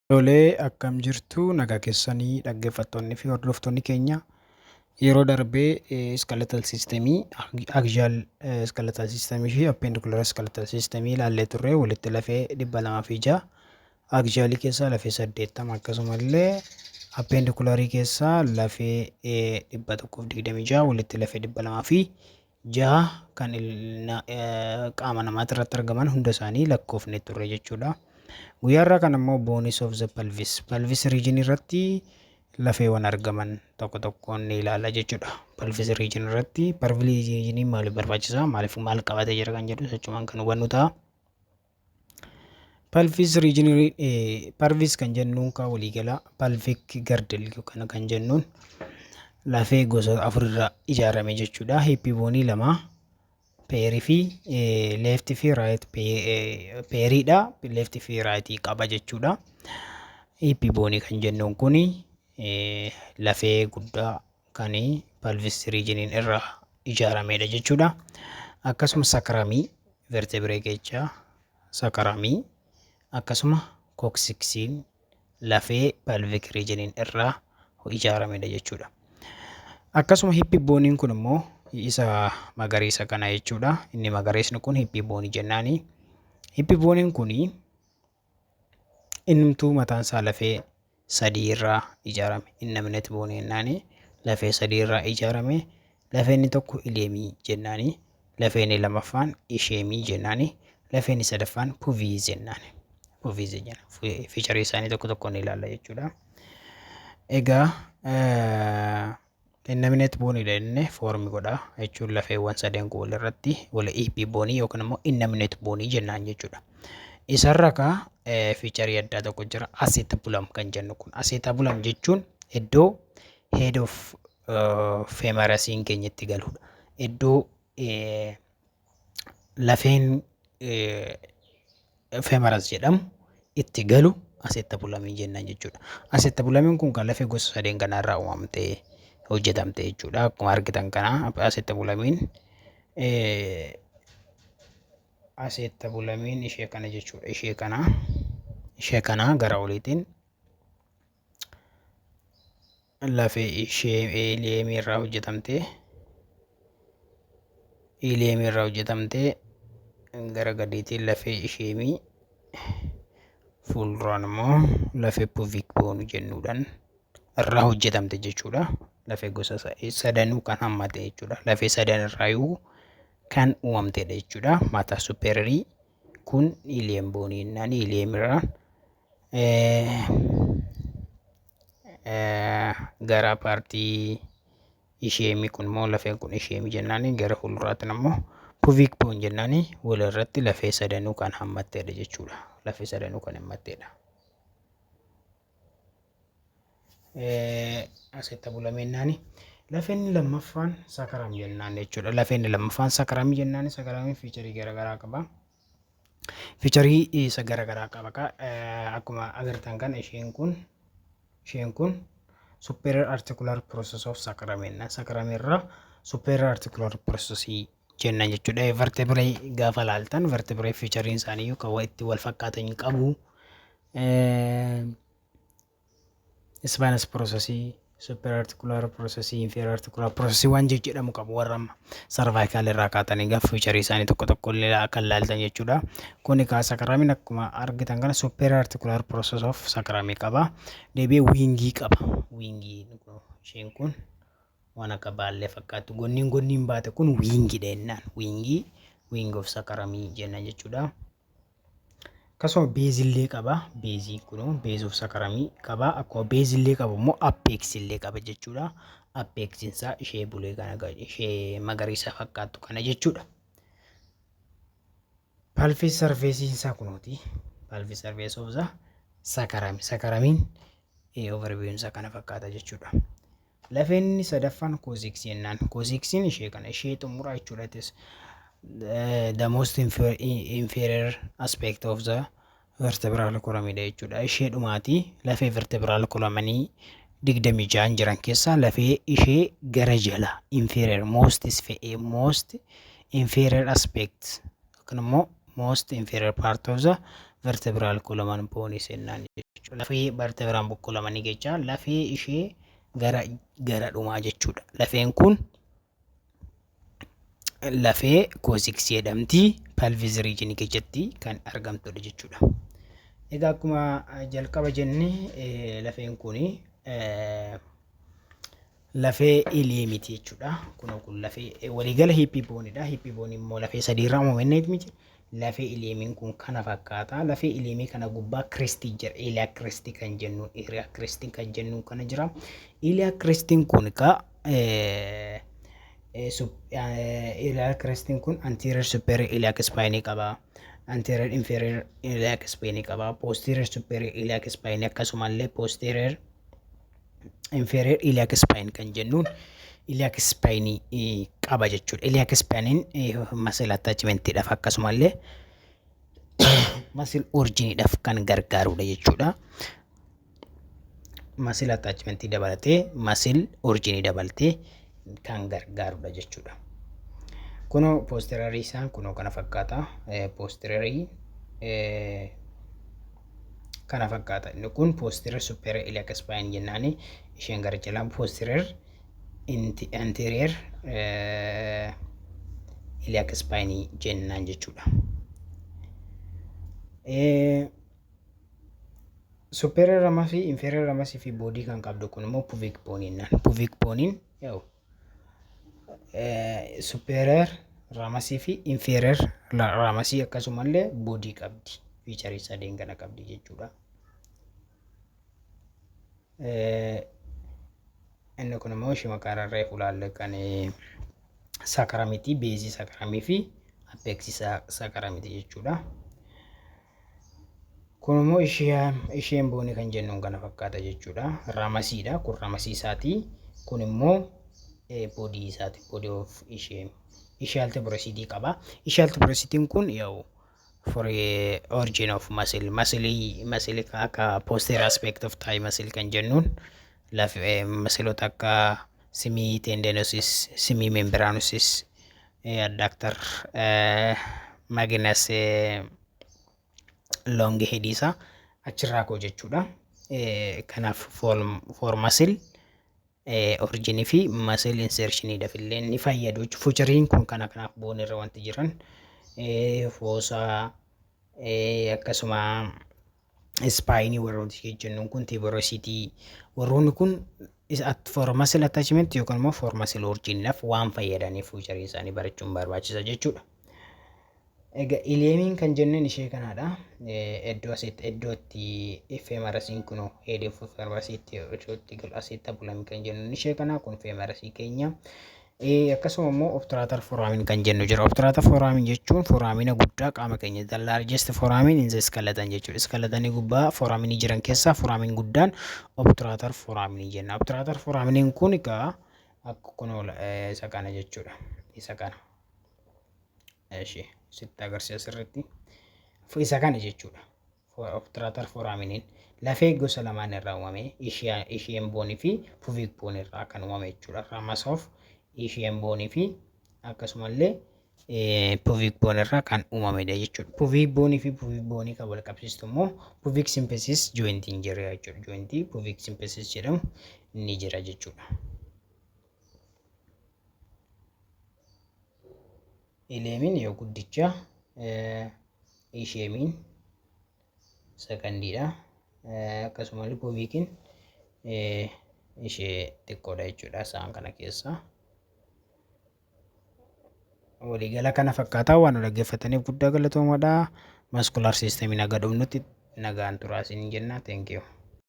Tolee, akkam jirtu? Nagaa keessanii, dhaggeeffattoonni fi hordoftoonni keenya? Yeroo darbee skeletal systemii, axial skeletal systemii fi appendicular skeletal systemii ilaallee turre. Walitti lafee 206, axialii keessaa lafee 80, akkasumallee appendicularii keessaa lafee 126, walitti lafee 206 kan qaama namaati irratti argaman hunda isaanii lakkoofne turre jechuudha. Guyyaa irraa kan immoo bones of the pelvis, pelvis region irratti lafeewwan argaman tokko tokkoon ni ilaalla jechuudha. Pelvis region irratti, pelvis region maaliif barbaachisaa, maaliif, maal qabatee jira kan jedhu jechuun kan hubannu ta'a. Pelvis region, pelvis kan jennuun kan waliigala pelvic girdle yookaan kan jennuun lafee gosa afur irraa ijaarame jechuudha. Hip boneii lama pairii fi left fi right pairiidha. Left fi rightii qaba jechuudha. Hip boneii kan jennuun kuni lafee guddaa kan pelvis regioniin irraa ijaaramedha jechuudha. Akkasuma sacrumii, vertebrae keessa sacrumii, akkasuma coccyxiin lafee pelvic regioniin irraa ijaaramedha jechuudha. Akkasuma hip boneiin kun immoo isa magariisa kana jechuudha. Inni magariisni kun hip boneii jennaani. Hip boneiin kun innumtuu mataan isaa lafee sadii irraa ijaarame. Innominate boneii jennaani. Lafee sadii irraa ijaarame. Lafee inni tokko iliumii jennaani. Lafee inni lammaffaan ischiumii jennaani. Lafee inni sadaffaan pubis jennaani. Pubis jenna. Featureii isaanii tokko tokko ni ilaalla jechuudha. Egaa innominate boneiidha inni form godha jechuun lafeewwan sadeen kun walirratti wal hip boneii yookaan immoo innominate boneii jennaan jechuudha. Isarra kaa featureii addaa tokko jira, acetabulum kan jennu kun. Acetabulum jechuun iddoo head of femurusiin keenya itti galudha. Iddoo lafeen femurus jedhamu itti galu acetabulumii jennaan jechuudha. Acetabulumiin kun kan lafee gosa sadeen kanarraa uumamtee hojjetamte jechuudha. Akkuma argitan kana acetabulumiin ishee kana jechuudha. Ishee kana gara oliitiin lafee ishee iliumii irraa hojjetamtee, gara gadiitiin lafee ischiumii, fuulduraan immoo lafee pubic bone jennuudhaan irraa hojjetamte jechuudha. Lafee gosa sadanuu kan hammate jechuudha. Lafee sadan irraayyuu kan uumamtedha jechuudha. Mataa superiorii kun ilium boneii jennaan, ilium irraa gara partii ischiumii kun immoo lafeen kun ischiumii jennaan, gara fuulduraatiin immoo pubic bone jennaan, walirratti lafee sadanuu kan hammattedha jechuudha. Lafee sadanuu kan hammattedha. Acetabulum jennaani. Lafeen lammaffaan sacrum jennaan jechuudha. Lafeen lammaffaan sacrumii jennaan. Sacrumiin featureii garaagaraa qaba. Featureii isa garaagaraa qaba. Akkuma agartan kana isheen kun superior articular process of sacrum jennaan. Sacrum irraa superior articular process jennan jechuudha. Vertebrae gaafa laaltan, vertebrae featureiin isaanii kan itti wal fakkaatan qabu. Spinous processii, superior articular processii, inferior articular processii waan jedhamu qabu, warra amma cervical irraa kaatanii gaafa featureii isaanii tokko tokko illee kan laaltan jechuudha. Kuni kaa sacrumiin akkuma argitan kana superior articular process of sacrumii qaba. Deebi'ee wingii qaba. Wingii isheen kun waan akka baallee fakkaattu gonniin gonniin baate kun wingiidha jennaan. Wingii, wing of sacrumii jenna jechuudha. Akkasuma baseillee qaba. Baseii kun base of sacrumii qaba. Akkuma baseillee qabu immoo apexillee qaba jechuudha. Apexiin isaa ishee bulee kana, ishee magariisa fakkaattu kana jechuudha. Pelvis surfaceiin isaa kunooti. Pelvis surface of the sacrum. Sacrumiin overviewn isaa kana fakkaata jechuudha. Lafeen sadaffaan coccyxii jennaan. Coccyxiin ishee kana, ishee xumuraa jechuudha. It is the most inferior aspect of the vertebral column jechuudha. Ishee dhumaati, lafee vertebral columnii 26 jiran keessaa lafee ishee gara jala, inferior, most inferior aspect yookiin immoo most inferior part of the Vertebral column bones jennaan jechuudha. Lafee vertebraan columnii jecha lafee ishee gara gara dhumaa jechuudha. Lafeen kun lafee coccyx jedhamti. Pelvis region keessatti kan argamtudha jechuudha. Egaa akkuma jalqaba jenne, lafeen kun lafee iliumiti jechuudha. Kun lafee waliigala hip boneidha. Hip bone immoo lafee sadiirraa uumame inni miti. Lafee iliumiin kun kana fakkaata. Lafee iliumii kana gubbaa crestii jira. Iliac crestii kan jennuun, iliac crestiin kan jennuun kana jira. Iliac crestiin kun egaa iliac crestiin kun anterior superior iliac spine qaba. Anterior inferior iliac spine qaba. Posterior superior iliac spine, akkasumallee posterior inferior iliac spine kan jennuun iliac spine qaba jechuudha. Iliac spine muscle attachmentiidhaaf akkasumallee muscle originiidhaaf kan gargaarudha jechuudha. Muscle attachmentii dabalatee, muscle originii dabalatee kan gargaarudha jechuudha. Kunoo posteriorii isaa kunoo kana fakkaata. Posteriorii kana fakkaata. Inni kun posterior superior iliac spine jennaani. Isheen gara jalaa posterior anterior iliac spine jennaan jechuudha. Superior ramusii fi inferior ramusii fi body kan qabdu kun immoo pubic bone jennaan. Pubic boneiin yaa'u superior ramusii fi inferior ramusii akkasumallee body qabdi. Featureii sadeen kana qabdi jechuudha. Inni kun immoo ishee maqaa irraa reefu ilaalle kan sacrumiti, baseii sacrumii fi apexii sacrumiti jechuudha. Kun immoo ishium boneii kan jennuun kana fakkaata jechuudha. Ramusiidha. Kun ramusii isaati. Kun immoo body isaati. Body of ishium. Ischial tuberosity qaba. Ischial tuberosityn kun yaa'u for origin of muscle. Muscle akka posterior aspect of thigh muscle kan jennuun lafee muscleota akka semitendinosus, semimembranosus, adductor magnus, long head isaa achirraa koo jechuudha. Kanaaf for muscle originii fi muscle insertioniidhaaf illee ni fayyadu jechuudha. Featureiin kun kana kanaaf bone irra wanti jiran fossa, akkasuma spineii warroonni jennuun kun, tuberosity warroonni kun for muscle attachment yookaan immoo for muscle originiidhaaf waan fayyadaniif featureii isaanii barachuun barbaachisa jechuudha. Egaa iliumiin kan jennuun ishee kanaadha. Iddoo asitti, iddoo itti femurusiin kun head of femurusiitti iddoo galu acetabulum kan jennuun ishee kana, kun femurusii keenya. Akkasuma immoo obturator foramen kan jennu jira. Obturator foramen jechuun foramina guddaa qaama keenya, the largest foramen in the skeleton jechuudha. Skeletonii gubbaa foramenii jiran keessaa foramen guddaan obturator foramenii jenna. Obturator forameniin kun egaa akka kunoo isa kana jechuudha. Isa kana. Ishee sitti agarsiisa sirriitti. Isa kana jechuudha. Obturator forameniin lafee gosa lamaan irraa uumame, ischium boneii fi pubic bone irraa kan uumame jechuudha. Ramus of ischium boneii fi akkasumallee pubic bone irraa kan uumamedha jechuudha. Pubic boneii fi pubic boneii kan wal qabsiistu immoo pubic symphysis jointiin jira jechuudha. Jointii pubic symphysis jedhamu ni jira jechuudha. Iliumiin yoo guddicha, ischiumiin secondiidha. Akkasumallee pubiciin ishee xiqqoodha jechuudha isaan kana keessa. Waliigala kana fakkaataa. Waan nu dhaggeeffataniif guddaa galatoomadha. Muscular systemiin haga dhumnutti nagaan turaa isiniin jenna. Thank you.